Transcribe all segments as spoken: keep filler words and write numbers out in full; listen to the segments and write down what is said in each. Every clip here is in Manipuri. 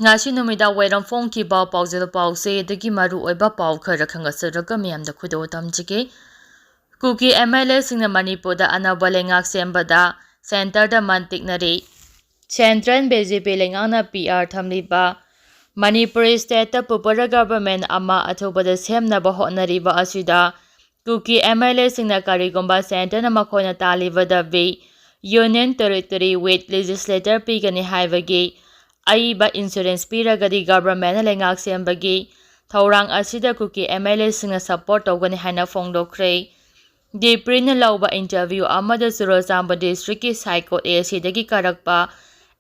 ꯉꯁꯤ ꯅꯨꯃꯤꯗꯥꯡ ꯋꯥꯏꯔꯝ ꯐꯣꯡꯈꯤꯕ ꯄꯥꯎꯖꯦꯜ ꯄꯥꯎꯆꯦꯗꯒꯤ ꯃꯔꯨꯑꯣꯏꯕ ꯄꯥꯎ ꯈꯔ ꯈꯪꯒꯠꯆꯔꯒ ꯃꯤꯌꯥꯝꯗ ꯈꯨꯗꯣꯜ ꯇꯝꯖꯒꯦ꯫ ꯀꯨꯀꯤ ꯑꯦꯝ ꯑꯦꯜ ꯑꯦꯁꯤꯡꯅ ꯃꯅꯤꯄꯨꯔꯗ ꯑꯅꯧꯕ ꯂꯩꯉꯥꯛ ꯁꯦꯝꯕꯗ ꯁꯦꯟꯇꯔꯗ ꯃꯟ ꯇꯤꯛꯅꯔꯤ꯫ ꯁꯦꯟꯇ꯭ꯔꯦꯜ ꯕꯤ ꯖꯦ ꯄꯤ ꯂꯩꯉꯥꯛꯅ ꯄꯤ ꯑꯥꯔ ꯊꯝꯂꯤꯕ ꯃꯅꯤꯄꯨꯔ ꯁ꯭ꯇꯦꯠꯇ ꯄꯣꯄꯨꯂꯔ ꯒꯚꯔꯟꯃꯦꯟ ꯑꯃ ꯑꯊꯨꯕꯗ ꯁꯦꯝꯅꯕ ꯍꯣꯠꯅꯔꯤꯕ ꯑꯁꯤꯗ ꯀꯨꯀꯤ ꯑꯦꯝ ꯑꯦꯜ ꯑꯦꯁꯤꯡꯅ ꯀꯔꯤꯒꯨꯝꯕ ꯁꯦꯟꯇꯔꯅ ꯃꯈꯣꯏꯅ ꯇꯥꯜꯂꯤꯕ ꯗꯥꯕꯤ Union Territory with Legislature ꯄꯤꯒꯅꯤ ꯍꯥꯏꯕꯒꯤ ꯑꯏꯕ ꯏꯟꯁꯨꯔꯦꯟꯁ ꯄꯤꯔꯒꯗꯤ ꯒꯚꯔꯟꯃꯦꯟꯅ ꯂꯩꯉꯥꯛ ꯁꯦꯝꯕꯒꯤ ꯊꯧꯔꯥꯡ ꯑꯁꯤꯗ ꯀꯨꯀꯤ ꯑꯦꯝ ꯑꯦꯜ ꯑꯦꯁꯤꯡꯅ ꯁꯄꯣꯔꯠ ꯇꯧꯒꯅꯤ ꯍꯥꯏꯅ ꯐꯣꯡꯗꯣꯛꯈ꯭ꯔꯦ꯫ ꯗꯤꯄ꯭ꯔꯤꯅ ꯂꯧꯕ ꯏꯟꯇꯔꯚ꯭ꯌꯨ ꯑꯃꯗ ꯆꯨꯔꯆꯥꯟꯄꯨꯔ ꯗꯤꯁꯇ꯭ꯔꯤꯛꯀꯤ ꯁꯥꯏꯀꯣꯠ ꯑꯦ ꯁꯤꯗꯒꯤ ꯀꯥꯔꯛꯄ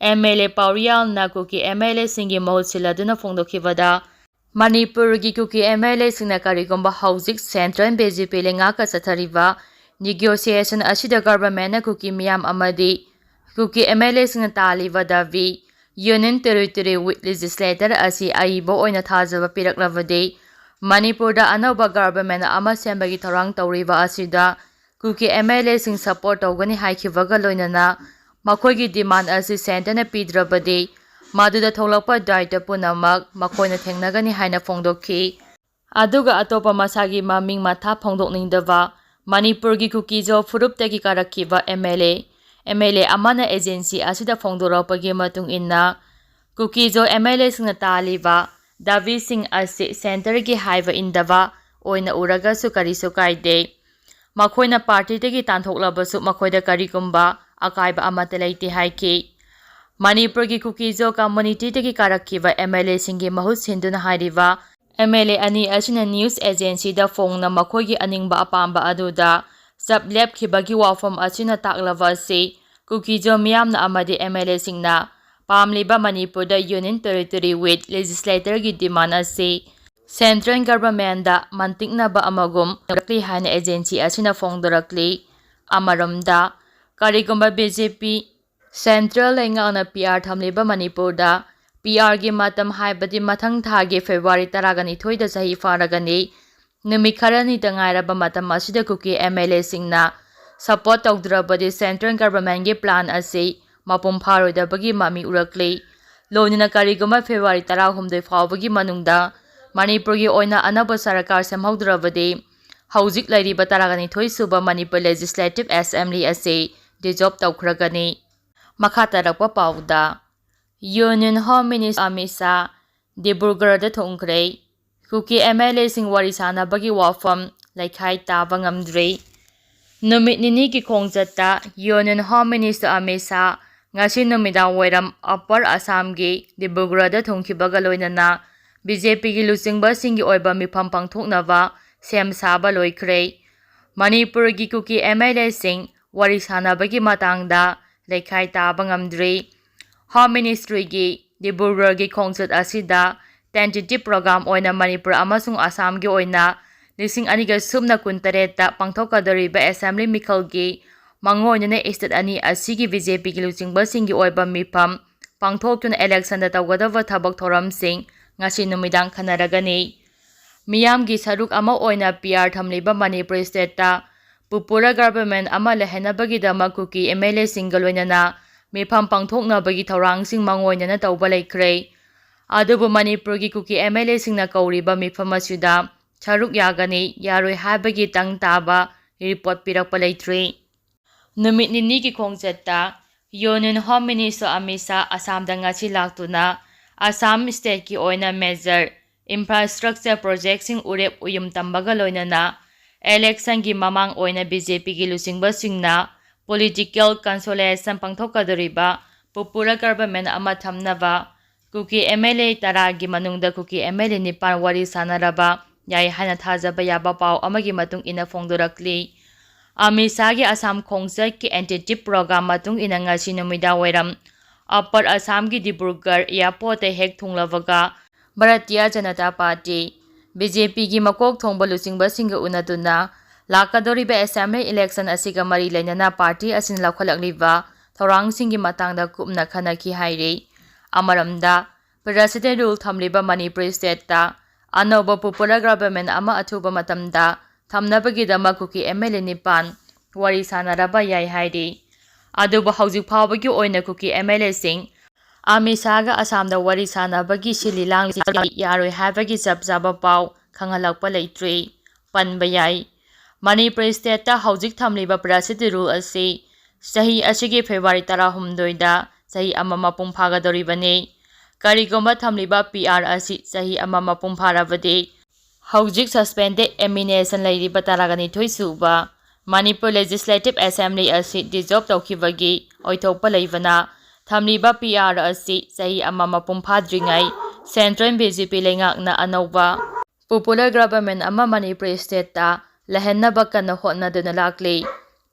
ꯑꯦꯝ ꯑꯦꯜ ꯑꯦ ꯄꯥꯎꯔꯤꯌꯥꯜꯅ ꯀꯨꯀꯤ ꯑꯦꯝ ꯑꯦꯜ ꯑꯦꯁꯤꯡꯒꯤ ꯃꯍꯨꯠ ꯁꯤꯜꯂꯗꯨꯅ ꯐꯣꯡꯗꯣꯛꯈꯤꯕꯗ, ꯃꯅꯤꯄꯨꯔꯒꯤ ꯀꯨꯀꯤ ꯑꯦꯝ ꯑꯦꯜ ꯑꯦꯁꯤꯡꯅ ꯀꯔꯤꯒꯨꯝꯕ ꯍꯧꯖꯤꯛ ꯁꯦꯟꯇ꯭ꯔꯦꯜ ꯕꯤ ꯖꯦ ꯄꯤ ꯂꯩꯉꯥꯛꯀ ꯆꯠꯊꯔꯤꯕ ꯅꯤꯒꯣꯁꯤꯌꯦꯁꯟ ꯑꯁꯤꯗ ꯒꯚꯔꯟꯃꯦꯟꯅ ꯀꯨꯀꯤ ꯃꯤꯌꯥꯝ ꯑꯃꯗꯤ ꯀꯨꯀꯤ ꯑꯦꯝ ꯑꯦꯜ ꯑꯦꯁꯤꯡꯅ ꯇꯥꯜꯂꯤꯕ ꯗꯥꯕꯤ Union Territory with Legislature ꯑꯁꯤ ꯑꯏꯕ ꯑꯣꯏꯅ ꯊꯥꯖꯕ ꯄꯤꯔꯛꯂꯕꯗꯤ, ꯃꯅꯤꯄꯨꯔꯗ ꯑꯅꯧꯕ ꯒꯚꯔꯟꯃꯦꯟ ꯑꯃ ꯁꯦꯝꯕꯒꯤ ꯊꯧꯔꯥꯡ ꯇꯧꯔꯤꯕ ꯑꯁꯤꯗ ꯀꯨꯀꯤ ꯑꯦꯝ ꯑꯦꯜ ꯑꯦꯁꯤꯡ ꯁꯄꯣꯔꯠ ꯇꯧꯒꯅꯤ ꯍꯥꯏꯈꯤꯕꯒ ꯂꯣꯏꯅꯅ ꯃꯈꯣꯏꯒꯤ ꯗꯤꯃꯥꯟ ꯑꯁꯤ ꯁꯦꯟꯇꯔꯅ ꯄꯤꯗ꯭ꯔꯕꯗꯤ ꯃꯗꯨꯗ ꯊꯣꯛꯂꯛꯄ ꯗꯥꯏꯇ ꯄꯨꯝꯅꯃꯛ ꯃꯈꯣꯏꯅ ꯊꯦꯡꯅꯒꯅꯤ ꯍꯥꯏꯅ ꯐꯣꯡꯗꯣꯛꯈꯤ꯫ ꯑꯗꯨꯒ ꯑꯇꯣꯞꯄ ꯃꯁꯥꯒꯤ ꯃꯃꯤꯡ ꯃꯊꯥ ꯐꯣꯡꯗꯣꯛꯅꯤꯡꯗꯕ ꯃꯅꯤꯄꯨꯔꯒꯤ ꯀꯨꯀꯤꯖꯣ ꯐꯨꯔꯨꯞꯇꯒꯤ ꯀꯥꯔꯛꯈꯤꯕ M L A, M L A ꯑꯃꯅ ꯑꯦꯖꯦꯟꯁꯤ ꯑꯁꯤꯗ ꯐꯣꯡꯗꯣꯔꯛꯄꯒꯤ ꯃꯇꯨꯡ ꯏꯟꯅ, ꯀꯨꯀꯤꯖꯣ ꯑꯦꯝ ꯑꯦꯜ ꯑꯦꯁꯤꯡꯅ ꯇꯥꯜꯂꯤꯕ ꯗꯥꯕꯤꯁꯤꯡ ꯑꯁꯤ ꯁꯦꯟꯇꯔꯒꯤ ꯍꯥꯏꯕ ꯏꯟꯗꯕ ꯑꯣꯏꯅ ꯎꯔꯒꯁꯨ ꯀꯔꯤꯁꯨ ꯀꯥꯏꯗꯦ꯫ ꯃꯈꯣꯏꯅ ꯄꯥꯔꯇꯤꯗꯒꯤ ꯇꯥꯟꯊꯣꯛꯂꯕꯁꯨ ꯃꯈꯣꯏꯗ ꯀꯔꯤꯒꯨꯝꯕ ꯑꯀꯥꯏꯕ ꯑꯃꯠꯇ ꯂꯩꯇꯦ ꯍꯥꯏꯈꯤ꯫ ꯃꯅꯤꯄꯨꯔꯒꯤ ꯀꯨꯀꯤꯖꯣ ꯀꯝꯃꯨꯅꯤꯇꯤꯗꯒꯤ ꯀꯥꯔꯛꯈꯤꯕ ꯑꯦꯝ ꯑꯦꯜ ꯑꯦꯁꯤꯡꯒꯤ ꯃꯍꯨꯠ ꯁꯤꯟꯗꯨꯅ ꯍꯥꯏꯔꯤꯕ ꯑꯦꯝ ꯑꯦꯜ ꯑꯦ ꯑꯅꯤ ꯑꯁꯤꯅ ꯅ꯭ꯌꯨꯁ ꯑꯦꯖꯦꯟꯁꯤꯗ ꯐꯣꯡꯅ ꯃꯈꯣꯏꯒꯤ ꯑꯅꯤꯡꯕ ꯑꯄꯥꯝꯕ ꯑꯗꯨꯗ ꯆꯞ ꯂꯦꯞꯈꯤꯕꯒꯤ ꯋꯥꯐꯝ ꯑꯁꯤꯅ ꯇꯥꯛꯂꯕ ꯑꯁꯤ ꯀꯨꯀꯤꯖꯣ ꯃꯤꯌꯥꯝꯅ ꯑꯃꯗꯤ ꯑꯦꯝ ꯑꯦꯜ ꯑꯦꯁꯤꯡꯅ ꯄꯥꯝꯂꯤꯕ ꯃꯅꯤꯄꯨꯔꯗ Union Territory with Legislatureꯒꯤ ꯗꯤꯃꯥꯟ ꯑꯁꯤ ꯁꯦꯟꯇ꯭ꯔꯦꯜ ꯒꯚꯔꯟꯃꯦꯟꯗ ꯃꯟꯇꯤꯛꯅꯕ ꯑꯃꯒꯨꯝ ꯑꯣꯏꯔꯛꯂꯤ ꯍꯥꯏꯅ ꯑꯦꯖꯦꯟꯁꯤ ꯑꯁꯤꯅ ꯐꯣꯡꯗꯣꯔꯛꯂꯤ꯫ ꯑꯃꯔꯣꯝꯗ, ꯀꯔꯤꯒꯨꯝꯕ ꯕꯤ ꯖꯦ ꯄꯤ ꯁꯦꯟꯇ꯭ꯔꯦꯜ ꯂꯩꯉꯥꯛꯅ ꯄꯤ ꯑꯥꯔ ꯊꯝꯂꯤꯕ ꯃꯅꯤꯄꯨꯔꯗ ꯄꯤ ꯑꯥꯔꯒꯤ ꯃꯇꯝ, ꯍꯥꯏꯕꯗꯤ ꯃꯊꯪ ꯊꯥꯒꯤ ꯐꯦꯕ꯭ꯔꯨꯋꯥꯔꯤ ꯇꯔꯥꯒ ꯅꯤꯊꯣꯏꯗ ꯆꯍꯤ ꯐꯥꯔꯒꯅꯤ, ꯅꯨꯃꯤꯠ ꯈꯔꯅꯤꯇ ꯉꯥꯏꯔꯕ ꯃꯇꯝ ꯑꯁꯤꯗ ꯀꯨꯀꯤ ꯑꯦꯝ ꯑꯦꯜ ꯑꯦꯁꯤꯡꯅ ꯁꯄꯣꯔꯠ ꯇꯧꯗ꯭ꯔꯕꯗꯤ ꯁꯦꯟꯇ꯭ꯔꯦꯜ ꯒꯚꯔꯟꯃꯦꯟꯒꯤ ꯄ꯭ꯂꯥꯟ ꯑꯁꯤ ꯃꯄꯨꯡ ꯐꯥꯔꯣꯏꯗꯕꯒꯤ ꯃꯃꯤ ꯎꯔꯛꯂꯤ꯫ ꯂꯣꯏꯅꯅ ꯀꯔꯤꯒꯨꯝꯕ ꯐꯦꯕ꯭ꯔꯨꯋꯥꯔꯤ ꯇꯔꯥꯍꯨꯝꯗꯣꯏ ꯐꯥꯎꯕꯒꯤ ꯃꯅꯨꯡꯗ ꯃꯅꯤꯄꯨꯔꯒꯤ ꯑꯣꯏꯅ ꯑꯅꯧꯕ ꯁꯔꯀꯥꯔ ꯁꯦꯝꯍꯧꯗ꯭ꯔꯕꯗꯤ ꯍꯧꯖꯤꯛ ꯂꯩꯔꯤꯕ ꯇꯔꯥꯅꯤꯊꯣꯏ ꯁꯨꯕ ꯃꯅꯤꯄꯨꯔ ꯂꯦꯖꯤꯁꯂꯦꯇꯤꯚ ꯑꯦꯁꯦꯝꯕ꯭ꯂꯤ ꯑꯁꯤ ꯗꯤꯖꯣꯜꯕ ꯇꯧꯈ꯭ꯔꯒꯅꯤ꯫ ꯃꯈꯥ ꯇꯥꯔꯛꯄ ꯄꯥꯎꯗ, Union Home Minister Amit Shah ꯗꯤꯕ꯭ꯔꯨꯒꯔꯗ ꯊꯨꯡꯈ꯭ꯔꯦ꯫ ꯀꯨꯀꯤ ꯑꯦꯝ ꯑꯦꯜ ꯑꯦꯁꯤꯡ ꯋꯥꯔꯤ ꯁꯥꯅꯕꯒꯤ ꯋꯥꯐꯝ ꯂꯩꯈꯥꯏ ꯇꯥꯕ ꯉꯝꯗ꯭ꯔꯤ꯫ ꯅꯨꯃꯤꯠ ꯅꯤꯅꯤꯒꯤ ꯈꯣꯡꯆꯠꯇ Union Home Minister Amit Shah ꯉꯁꯤ ꯅꯨꯃꯤꯗꯥꯡ ꯋꯥꯏꯔꯝ ꯑꯞꯄꯔ ꯑꯁꯥꯝꯒꯤ ꯗꯤꯕ꯭ꯔꯨꯒꯔꯗ ꯊꯨꯡꯈꯤꯕꯒ ꯂꯣꯏꯅꯅ ꯕꯤ ꯖꯦ ꯄꯤꯒꯤ ꯂꯨꯆꯤꯡꯕꯁꯤꯡꯒꯤ ꯑꯣꯏꯕ ꯃꯤꯐꯝ ꯄꯥꯡꯊꯣꯛꯅꯕ ꯁꯦꯝ ꯁꯥꯕ ꯂꯣꯏꯈ꯭ꯔꯦ꯫ ꯃꯅꯤꯄꯨꯔꯒꯤ ꯀꯨꯀꯤ ꯑꯦꯝ ꯑꯦꯜ ꯑꯦꯁꯤꯡ ꯋꯥꯔꯤ ꯁꯥꯅꯕꯒꯤ ꯃꯇꯥꯡꯗ ꯂꯩꯈꯥꯏ ꯇꯥꯕ ꯉꯝꯗ꯭ꯔꯤ꯫ ꯍꯣꯝ ꯃꯤꯅꯤꯁꯇ꯭ꯔꯤꯒꯤ ꯗꯤꯕ꯭ꯔꯨꯒꯔꯒꯤ ꯈꯣꯡꯆꯠ ꯑꯁꯤꯗ ꯇꯦꯟꯇꯦꯇꯤꯚ ꯄ꯭ꯔꯣꯒ꯭ꯔꯥꯝ ꯑꯣꯏꯅ ꯃꯅꯤꯄꯨꯔ ꯑꯃꯁꯨꯡ ꯑꯁꯥꯝꯒꯤ ꯑꯣꯏꯅ ꯂꯤꯁꯤꯡ ꯑꯅꯤꯒ ꯁꯨꯞꯅ ꯀꯨꯟꯇꯔꯦꯠꯇ ꯄꯥꯡꯊꯣꯛꯀꯗꯧꯔꯤꯕ ꯑꯦꯁꯦꯝꯕ꯭ꯂꯤ ꯃꯤꯈꯜꯒꯤ ꯃꯥꯡꯑꯣꯏꯅꯅ ꯏꯁꯇꯦꯠ ꯑꯅꯤ ꯑꯁꯤꯒꯤ ꯕꯤ ꯖꯦ ꯄꯤꯒꯤ ꯂꯨꯆꯤꯡꯕꯁꯤꯡꯒꯤ ꯑꯣꯏꯕ ꯃꯤꯐꯝ ꯄꯥꯡꯊꯣꯛꯇꯨꯅ ꯏꯂꯦꯛꯁꯟꯗ ꯇꯧꯒꯗꯕ ꯊꯕꯛ ꯊꯧꯔꯝꯁꯤꯡ ꯉꯁꯤ ꯅꯨꯃꯤꯗꯥꯡ ꯈꯟꯅꯔꯒꯅꯤ꯫ ꯃꯤꯌꯥꯝꯒꯤ ꯁꯔꯨꯛ ꯑꯃ ꯑꯣꯏꯅ ꯄꯤ ꯑꯥꯔ ꯊꯝꯂꯤꯕ ꯃꯅꯤꯄꯨꯔ ꯏꯁꯇꯦꯠꯇ ꯄꯣꯄꯨꯂꯔ ꯒꯚꯔꯟꯃꯦꯟꯠ ꯑꯃ ꯂꯩꯍꯟꯅꯕꯒꯤꯗꯃꯛ ꯀꯨꯀꯤ ꯑꯦꯝ ꯑꯦꯜ ꯑꯦꯁꯤꯡꯒ ꯂꯣꯏꯅꯅ ꯃꯤꯐꯝ ꯄꯥꯡꯊꯣꯛꯅꯕꯒꯤ ꯊꯧꯔꯥꯡꯁꯤꯡ ꯃꯥꯡꯑꯣꯏꯅꯅ ꯇꯧꯕ ꯂꯩꯈ꯭ꯔꯦ꯫ ꯑꯗꯨꯕꯨ ꯃꯅꯤꯄꯨꯔꯒꯤ ꯀꯨꯀꯤ ꯑꯦꯝ ꯑꯦꯜ ꯑꯦꯁꯤꯡꯅ ꯀꯧꯔꯤꯕ ꯃꯤꯐꯝ ꯑꯁꯤꯗ ꯁꯔꯨꯛ ꯌꯥꯒꯅꯤ ꯌꯥꯔꯣꯏ ꯍꯥꯏꯕꯒꯤ ꯇꯪ ꯇꯥꯕ ꯔꯤꯄꯣꯔꯠ ꯄꯤꯔꯛꯄ ꯂꯩꯇ꯭ꯔꯤ꯫ ꯅꯨꯃꯤꯠ ꯅꯤꯅꯤꯒꯤ ꯈꯣꯡꯆꯠꯇ Union Home Minister Amit Shah ꯑꯁꯥꯝꯗ ꯉꯁꯤ ꯂꯥꯛꯇꯨꯅ ꯑꯁꯥꯝ ꯏꯁꯇꯦꯠꯀꯤ ꯑꯣꯏꯅ ꯃꯦꯖꯔ ꯏꯟꯐ꯭ꯔꯥꯁ꯭ꯇ꯭ꯔꯛꯆꯔ ꯄ꯭ꯔꯣꯖꯦꯛꯁꯤꯡ ꯎꯔꯦꯞ ꯎꯌꯨꯝ ꯇꯝꯕꯒ ꯂꯣꯏꯅꯅ ꯏꯂꯦꯛꯁꯟꯒꯤ ꯃꯃꯥꯡ ꯑꯣꯏꯅ ꯕꯤ ꯖꯦ ꯄꯤꯒꯤ ꯂꯨꯆꯤꯡꯕꯁꯤꯡꯅ ꯄꯣꯂꯤꯇꯤꯀꯦꯜ ꯀꯟꯁꯣꯂꯦꯁꯟ ꯄꯥꯡꯊꯣꯛꯀꯗꯧꯔꯤꯕ ꯄꯣꯄꯨꯂꯔ ꯒꯚꯔꯟꯃꯦꯟꯠ ꯑꯃ ꯊꯝꯅꯕ ꯀꯨꯀꯤ ꯑꯦꯝ ꯑꯦꯜ ꯑꯦ ꯇꯔꯥꯒꯤ ꯃꯅꯨꯡꯗ ꯀꯨꯀꯤ ꯑꯦꯝ ꯑꯦꯜ ꯑꯦ ꯅꯤꯄꯥꯟ ꯋꯥꯔꯤ ꯁꯥꯅꯔꯕ ꯌꯥꯏ ꯍꯥꯏꯅ ꯊꯥꯖꯕ ꯌꯥꯕ ꯄꯥꯎ ꯑꯃꯒꯤ ꯃꯇꯨꯡ ꯏꯟꯅ ꯐꯣꯡꯗꯣꯔꯛꯂꯤ꯫ ꯑꯃꯤꯠ ꯁꯥꯍꯒꯤ ꯑꯁꯥꯝ ꯈꯣꯡꯆꯠꯀꯤ ꯇꯦꯟꯇꯦꯇꯤꯚ ꯄ꯭ꯔꯣꯒ꯭ꯔꯥꯝ ꯃꯇꯨꯡ ꯏꯟꯅ ꯉꯁꯤ ꯅꯨꯃꯤꯗꯥꯡ ꯋꯥꯏꯔꯝ ꯑꯞꯄꯔ ꯑꯁꯥꯝꯒꯤ ꯗꯤꯕ꯭ꯔꯨꯒꯔ ꯑꯦꯌꯥꯔꯄꯣꯔꯠꯇ ꯍꯦꯛ ꯊꯨꯡꯂꯕꯒ Bharatiya Janata party, B J ꯄꯤꯒꯤ ꯃꯀꯣꯛ ꯊꯣꯡꯕ ꯂꯨꯆꯤꯡꯕꯁꯤꯡꯒ ꯎꯅꯗꯨꯅ ꯂꯥꯛꯀꯗꯧꯔꯤꯕ ꯑꯦꯁꯦꯝꯕ꯭ꯂꯤ ꯏꯂꯦꯛꯁꯟ ꯑꯁꯤꯒ ꯃꯔꯤ ꯂꯩꯅꯅ ꯄꯥꯔꯇꯤ ꯑꯁꯤꯅ ꯂꯧꯈꯠꯂꯛꯂꯤꯕ ꯊꯧꯔꯥꯡꯁꯤꯡꯒꯤ ꯃꯇꯥꯡꯗ ꯀꯨꯞꯅ ꯈꯟꯅꯈꯤ ꯍꯥꯏꯔꯤ꯫ ꯑꯃꯔꯣꯝꯗ, ꯄ꯭ꯔꯦꯁꯤꯗꯦꯟ ꯔꯨꯜ ꯊꯝꯂꯤꯕ ꯃꯅꯤꯄꯨꯔ ꯏꯁꯇꯦꯠꯇ ꯑꯅꯧꯕ ꯄꯣꯄꯨꯂꯔ ꯒꯚꯔꯟꯃꯦꯟꯠ ꯑꯃ ꯑꯊꯨꯕ ꯃꯇꯝꯗ ꯊꯝꯅꯕꯒꯤꯗꯃꯛ ꯀꯨꯀꯤ ꯑꯦꯝ ꯑꯦꯜ ꯑꯦ ꯅꯤꯄꯥꯟ ꯋꯥꯔꯤ ꯁꯥꯅꯔꯕ ꯌꯥꯏ ꯍꯥꯏꯔꯤ꯫ ꯑꯗꯨꯕꯨ ꯍꯧꯖꯤꯛ ꯐꯥꯎꯕꯒꯤ ꯑꯣꯏꯅ ꯀꯨꯀꯤ ꯑꯦꯝ ꯑꯦꯜ ꯑꯦꯁꯤꯡ ꯑꯃꯤꯠ ꯁꯥꯍꯒ ꯑꯁꯥꯝꯗ ꯋꯥꯔꯤ ꯁꯥꯟꯅꯕꯒꯤ ꯁꯤꯜꯂꯤ ꯂꯥꯡꯂꯤ ꯌꯥꯔꯣꯏ ꯍꯥꯏꯕꯒꯤ ꯆꯞ ꯆꯥꯕ ꯄꯥꯎ ꯈꯪꯍꯜꯂꯛꯄ ꯂꯩꯇ꯭ꯔꯤ꯫ ꯄꯟꯕ ꯌꯥꯏ꯫ ꯃꯅꯤꯄꯨꯔ state ꯇ ꯍꯧꯖꯤꯛ ꯊꯝꯂꯤꯕ parasitic rule ꯑꯁꯤ ꯆꯍꯤ ꯑꯁꯤꯒꯤ February ꯇꯔꯥꯍꯨꯝꯗꯣꯏꯗ ꯆꯍꯤ ꯑꯃ ꯃꯄꯨꯡ ꯐꯥꯒꯗꯧꯔꯤꯕꯅꯤ꯫ ꯀꯔꯤꯒꯨꯝꯕ ꯊꯝꯂꯤꯕ P R ꯑꯁꯤ ꯆꯍꯤ ꯑꯃ ꯃꯄꯨꯡ ꯐꯥꯔꯕꯗꯤ, ꯍꯧꯖꯤꯛ suspended ammunition ꯂꯩꯔꯤꯕ ꯇꯔꯥꯒ ꯅꯤꯊꯣꯏ ꯁꯨꯕ Manipur Legislative Assembly ꯑꯁꯤ dissolve ꯇꯧꯈꯤꯕꯒꯤ ꯑꯣꯏꯊꯣꯛꯄ ꯂꯩꯕꯅ, ꯊꯝꯂꯤꯕ P R ꯑꯁꯤ ꯆꯍꯤ ꯑꯃ ꯃꯄꯨꯡ ꯐꯥꯗ꯭ꯔꯤꯉꯩ central B J P ꯂꯩꯉꯥꯛꯅ ꯑꯅꯧꯕ popular government ꯑꯃ ꯃꯅꯤꯄꯨꯔ state ꯇ ꯂꯩꯍꯟꯅꯕ ꯀꯟꯅ ꯍꯣꯠꯅꯗꯨꯅ ꯂꯥꯛꯂꯤ꯫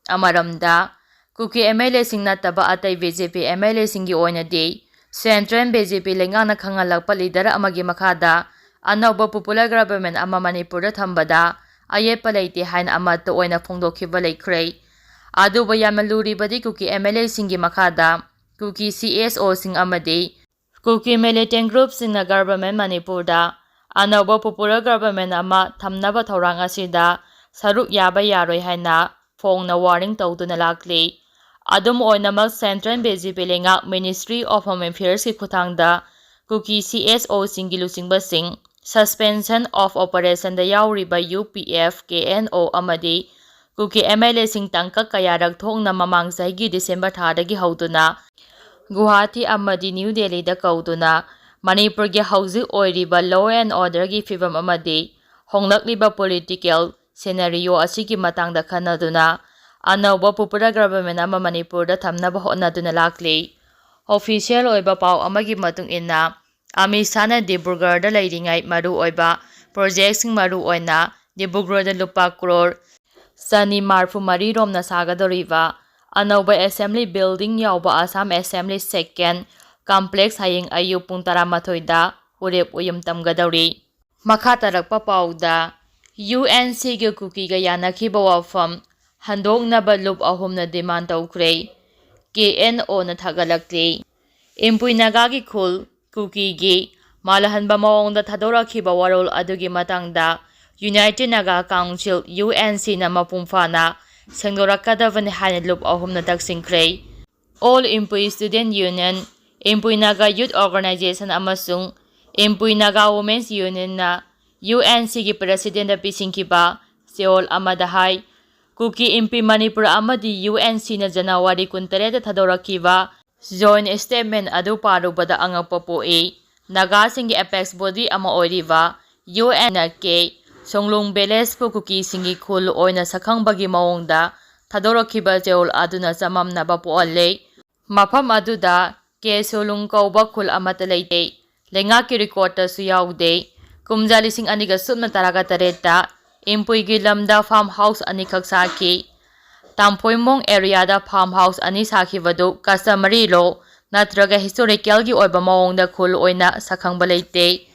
ꯑꯃꯔꯣꯝꯗ, ꯀꯨꯀꯤ M L A ꯁꯤꯡ ꯅꯠꯇꯕ ꯑꯇꯩ B J P M L A ꯁꯤꯡꯒꯤ ꯑꯣꯏꯅꯗꯤ central B J P ꯂꯩꯉꯥꯛꯅ ꯈꯪꯍꯜꯂꯛꯄ leader ꯑꯃꯒꯤ ꯃꯈꯥꯗ ꯑꯅꯧꯕ popular government ꯑꯃ ꯃꯅꯤꯄꯨꯔꯗ ꯊꯝꯕꯗ ꯑꯌꯦꯠꯄ ꯂꯩꯇꯦ ꯍꯥꯏꯅ ꯑꯃꯠꯇ ꯑꯣꯏꯅ ꯐꯣꯡꯗꯣꯛꯈꯤꯕ ꯂꯩꯈ꯭ꯔꯦ꯫ ꯑꯗꯨꯕꯨ ꯌꯥꯝꯅ ꯂꯨꯔꯤꯕꯗꯤ ꯀꯨꯀꯤ M L A ꯁꯤꯡꯒꯤ ꯃꯈꯥꯗ ꯀꯨꯀꯤ C S O ꯁꯤꯡ ꯑꯃꯗꯤ ꯀꯨꯀꯤ militant group ꯁꯤꯡꯅ government ꯃꯅꯤꯄꯨꯔꯗ ꯑꯅꯧꯕ popular government ꯑꯃ ꯊꯝꯅꯕ ꯊꯧꯔꯥꯡ ꯑꯁꯤꯗ ꯁꯔꯨꯛ ꯌꯥꯕ ꯌꯥꯔꯣꯏ ꯍꯥꯏꯅ ꯐꯣꯡꯅ warning ꯇꯧꯗꯨꯅ ꯂꯥꯛꯂꯤ꯫ ꯑꯗꯨꯝ ꯑꯣꯏꯅꯃꯛ, central B J P ꯂꯩꯉꯥꯛ Ministry of Home Affairs ꯀꯤ ꯈꯨꯠꯊꯥꯡꯗ ꯀꯨꯀꯤ C S O ꯁꯤꯡꯒꯤ ꯂꯨꯆꯤꯡꯕꯁꯤꯡ suspension of operation ꯗ ꯌꯥꯎꯔꯤꯕ U P F, K N O ꯑꯃꯗꯤ ꯀꯨꯀꯤ M L A ꯁꯤꯡ ꯇꯥꯡꯀꯛ ꯀꯌꯥꯔꯛ ꯊꯣꯛꯅ ꯃꯃꯥꯡ ꯆꯍꯤꯒꯤ December ꯊꯥꯗꯒꯤ ꯍꯧꯗꯨꯅ ꯒꯨꯋꯥꯍꯥꯇꯤ ꯑꯃꯗꯤ ꯅ꯭ꯌꯨ ꯗꯦꯜꯂꯤꯗ ꯀꯧꯗꯨꯅ ꯃꯅꯤꯄꯨꯔꯒꯤ ꯍꯧꯖꯤꯛ ꯑꯣꯏꯔꯤꯕ law and order ꯒꯤ ꯐꯤꯕꯝ ꯑꯃꯗꯤ ꯍꯣꯡꯂꯛꯂꯤꯕ political scenario ꯑꯁꯤꯒꯤ ꯃꯇꯥꯡꯗ ꯈꯟꯅꯗꯨꯅ ꯑꯅꯧꯕ popular government ꯑꯃ ꯃꯅꯤꯄꯨꯔꯗ ꯊꯝꯅꯕ ꯍꯣꯠꯅꯗꯨꯅ ꯂꯥꯛꯂꯤ꯫ Official ꯑꯣꯏꯕ ꯄꯥꯎ ꯑꯃꯒꯤ ꯃꯇꯨꯡ ꯏꯟꯅ, ꯑꯃꯤꯠ ꯁꯥꯍꯅ ꯗꯤꯕ꯭ꯔꯨꯒꯔꯗ ꯂꯩꯔꯤꯉꯩ ꯃꯔꯨꯑꯣꯏꯕ project ꯁꯤꯡ, ꯃꯔꯨꯑꯣꯏꯅ ꯗꯤꯕ꯭ꯔꯨꯒꯔꯗ ꯂꯨꯄꯥ ꯀ꯭ꯔꯣꯔ ꯆꯅꯤ ꯃꯔꯐꯨ ꯃꯔꯤ ꯔꯣꯝꯅ ꯁꯥꯒꯗꯧꯔꯤꯕ ꯑꯅꯧꯕ assembly building ꯌꯥꯎꯕ Assam Assembly second complex ꯍꯌꯦꯡ ꯑꯌꯨꯛ ꯄꯨꯡ ꯇꯔꯥꯃꯥꯊꯣꯏꯗ ꯎꯔꯦꯞ ꯎꯌꯨꯝ ꯇꯝꯒꯗꯧꯔꯤ꯫ ꯃꯈꯥ ꯇꯥꯔꯛꯄ ꯄꯥꯎꯗ, U N C ꯒꯤ ꯀꯨꯀꯤꯒ ꯌꯥꯅꯈꯤꯕ ꯋꯥꯐꯝ ꯍꯟꯗꯣꯛꯅꯕ ꯂꯨꯞ ꯑꯍꯨꯝꯅ demand ꯇꯧꯈ꯭ꯔꯦ, K N O ꯅ ꯊꯥꯒꯠꯂꯛꯂꯤ꯫ ꯏꯝꯄꯨꯏ ꯅꯥꯒꯥꯒꯤ ꯈꯨꯜ ꯀꯨꯀꯤꯒꯤ ꯃꯥꯜꯍꯟꯕ ꯃꯑꯣꯡꯗ ꯊꯥꯗꯣꯔꯛꯈꯤꯕ ꯋꯥꯔꯣꯜ ꯑꯗꯨꯒꯤ ꯃꯇꯥꯡꯗ United Naga Council, U N C ꯅ ꯃꯄꯨꯡ ꯐꯥꯅ ꯁꯦꯡꯗꯣꯔꯛꯀꯗꯕꯅꯤ ꯍꯥꯏꯅ ꯂꯨꯞ ꯑꯍꯨꯝꯅ ꯇꯛꯁꯤꯟꯈ꯭ꯔꯦ꯫ All Impui Student Union, Impui Naga Youth Organisation ꯑꯃꯁꯨꯡ ꯏꯝꯄꯨꯏ ꯅꯥꯒꯥ ꯋꯨꯃꯦꯟꯁ ꯌꯨꯅꯤꯌꯟꯅ ꯌꯨ ꯑꯦꯟ ꯁꯤꯒꯤ ꯄ꯭ꯔꯦꯁꯤꯗꯦꯟꯗ ꯄꯤꯁꯤꯟꯈꯤꯕ ꯆꯦꯔꯣꯜ ꯑꯃꯗ ꯍꯥꯏ, ꯀꯨꯀꯤ ꯏꯝꯄꯤ ꯃꯅꯤꯄꯨꯔ ꯑꯃꯗꯤ ꯌꯨ ꯑꯦꯟ ꯁꯤꯅ ꯖꯅꯋꯥꯔꯤ ꯀꯨꯟꯇꯔꯦꯠꯇ ꯊꯥꯗꯣꯔꯛꯈꯤꯕ ꯖꯣꯏꯟ ꯁ꯭ꯇꯦꯠꯃꯦꯟ ꯑꯗꯨ ꯄꯥꯔꯨꯕꯗ ꯑꯉꯛꯄ ꯄꯣꯛꯏ꯫ ꯅꯥꯒꯥꯁꯤꯡꯒꯤ ꯑꯦꯄꯦꯛꯁ ꯕꯣꯗꯤ ꯑꯃ ꯑꯣꯏꯔꯤꯕ ꯌꯨ ꯑꯦꯟꯅ ꯀꯦ ꯁꯣꯡꯂꯨꯡ ꯚꯤꯂꯦꯖꯄꯨ ꯀꯨꯀꯤꯁꯤꯡꯒꯤ ꯈꯨꯜ ꯑꯣꯏꯅ ꯁꯛꯈꯪꯕꯒꯤ ꯃꯑꯣꯡꯗ ꯊꯥꯗꯣꯔꯛꯈꯤꯕ ꯆꯦꯔꯣꯜ ꯑꯗꯨꯅ ꯆꯃꯝꯅꯕ ꯄꯣꯛꯍꯜꯂꯦ꯫ ꯃꯐꯝ ꯑꯗꯨꯗ ꯀꯦ ꯁꯣꯂꯨꯡ ꯀꯧꯕ ꯈꯨꯜ ꯑꯃꯠꯇ ꯂꯩꯇꯦ꯫ ꯂꯩꯉꯥꯛꯀꯤ ꯔꯦꯀꯣꯔꯗꯇꯁꯨ ꯌꯥꯎꯗꯦ꯫ ꯀꯨꯝꯖꯥ ꯂꯤꯁꯤꯡ ꯑꯅꯤꯒ ꯁꯨꯞꯅ ꯇꯔꯥꯒ ꯇꯔꯦꯠꯇ ꯏꯝꯄꯨꯏꯒꯤ ꯂꯝꯗ ꯐꯥꯔꯝ ꯍꯥꯎꯁ ꯑꯅꯤꯈꯛ ꯁꯥꯈꯤ꯫ ꯇꯥꯝꯐꯣꯏꯃꯣꯡ ꯑꯦꯔꯤꯌꯥꯗ ꯐꯥꯔꯝ ꯍꯥꯎꯁ ꯑꯅꯤ ꯁꯥꯈꯤꯕꯗꯨ ꯀꯁꯇꯃꯔꯤ ꯂꯣ ꯅꯠꯇ꯭ꯔꯒ ꯍꯤꯁꯇꯣꯔꯤꯀꯦꯜꯒꯤ ꯑꯣꯏꯕ ꯃꯑꯣꯡꯗ ꯈꯨꯜ ꯑꯣꯏꯅ ꯁꯛꯈꯪꯕ ꯂꯩꯇꯦ꯫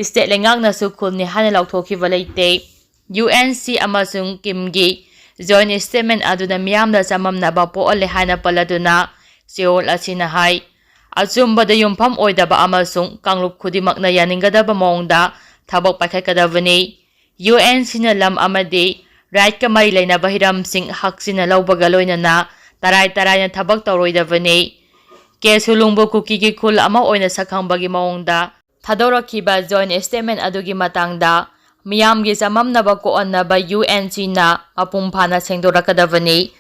ꯁ꯭ꯇꯦꯠ ꯂꯩꯉꯥꯛꯅꯁꯨ ꯈꯨꯜꯅꯤ ꯍꯥꯏꯅ ꯂꯥꯎꯊꯣꯛꯈꯤꯕ ꯂꯩꯇꯦ꯫ ꯌꯨ ꯑꯦꯟ ꯁꯤ ꯑꯃꯁꯨꯡ ꯀꯤꯝꯒꯤ ꯖꯣꯏꯟ ꯁ꯭ꯇꯦꯠꯃꯦꯟ ꯑꯗꯨꯅ ꯃꯤꯌꯥꯝꯗ ꯆꯃꯝꯅꯕ ꯄꯣꯛꯍꯜꯂꯦ ꯍꯥꯏꯅ ꯄꯜꯂꯗꯨꯅ ꯆꯦꯔꯣꯜ ꯑꯁꯤꯅ ꯍꯥꯏ, ꯑꯆꯨꯝꯕꯗ ꯌꯨꯝꯐꯝ ꯑꯣꯏꯗꯕ ꯑꯃꯁꯨꯡ ꯀꯥꯡꯂꯨꯞ ꯈꯨꯗꯤꯡꯃꯛꯅ ꯌꯥꯅꯤꯡꯒꯗꯕ ꯃꯑꯣꯡꯗ ꯊꯕꯛ ꯄꯥꯏꯈꯠꯀꯗꯕꯅꯤ꯫ ꯌꯨ ꯑꯦꯟ ꯁꯤꯅ ꯂꯝ ꯑꯃꯗꯤ ꯔꯥꯏꯠꯀ ꯃꯔꯤ ꯂꯩꯅꯕ ꯍꯤꯔꯝꯁꯤꯡ ꯍꯛꯆꯤꯟꯅ ꯂꯧꯕꯒ ꯂꯣꯏꯅꯅ ꯇꯔꯥꯏ ꯇꯔꯥꯏꯅ ꯊꯕꯛ ꯇꯧꯔꯣꯏꯗꯕꯅꯤ꯫ ꯀꯦ ꯁꯨꯂꯨꯡꯕꯨ ꯀꯨꯀꯤꯒꯤ ꯈꯨꯜ ꯑꯃ ꯑꯣꯏꯅ ꯁꯛꯈꯪꯕꯒꯤ ꯃꯑꯣꯡꯗ ꯊꯥꯗꯣꯔꯛꯈꯤꯕ ꯖꯣꯏꯟ ꯁ꯭ꯇꯦꯠꯃꯦꯟ ꯑꯗꯨꯒꯤ ꯃꯇꯥꯡꯗ ꯃꯤꯌꯥꯝꯒꯤ ꯆꯃꯝꯅꯕ ꯀꯣꯛꯍꯟꯅꯕ ꯌꯨ ꯑꯦꯟ ꯁꯤꯅ ꯃꯄꯨꯡ ꯐꯥꯅ ꯁꯦꯡꯗꯣꯔꯛꯀꯗꯕꯅꯤ꯫